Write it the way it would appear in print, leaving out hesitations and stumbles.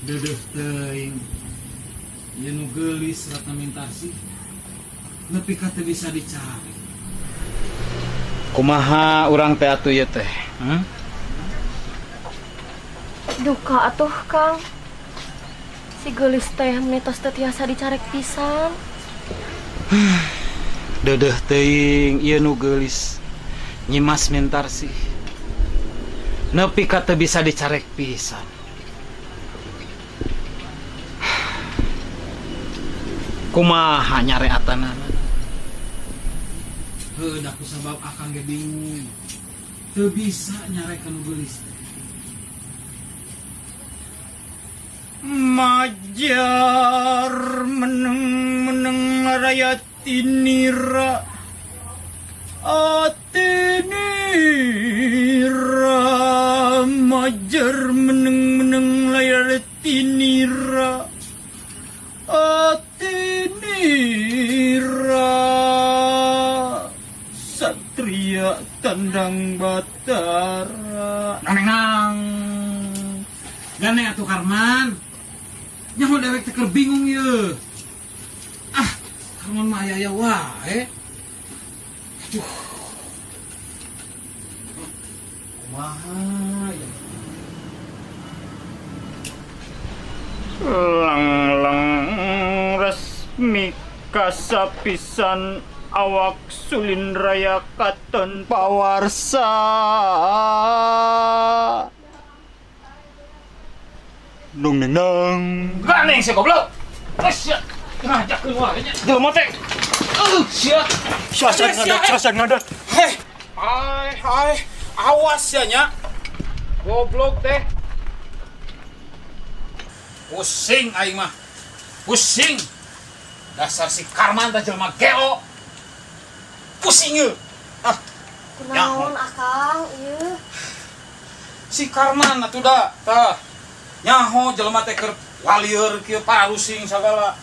Deudeuh teuing. Ieu nu geulis Ratna Mintarsih nepi ka teu bisa dicari. Kumaha urang teh atuh ieu teh? Hmm? Duka atuh Kang. Si geulis teh meni tos teu tiasa dicarek pisan. Deudeuh teuing ieu nu geulis Nyimas Mintarsih nepi ka teu bisa dicarek pisan. Kumaha nyareatanana? Heuh da kusabab akang ge bingung. Teu bisa nyarek ka nu geulis teh. Majar meneng-meneng raya tinira atinira majar meneng-meneng layar tinira atinira satria tandang batara. Nang nang gane atuh Karman. Nyaho dewek teh keur bingung ieu. Ah, Karman mah aya-aya wae. Aduh. Kumaha ya? Lang-lang resmi kasapisan awak sulin raya katon pawarsa. Nung neng nang. Gandeng sia goblok. Geus sia. Ngajakeun wae nya. Jelema teh. Sia. Sasan ngadat, sasan ngadat. Heh. Hai, hai. Awas sia nya. Goblok teh. Pusing aing mah. Pusing. Dasar si Karman teh jelema gelo. Pusing ieu. Ah, Kunaon Akang ieu? Si Karman atuh da. Tah. Nyaho jelema teh keur walieur kieu pararusing sagala.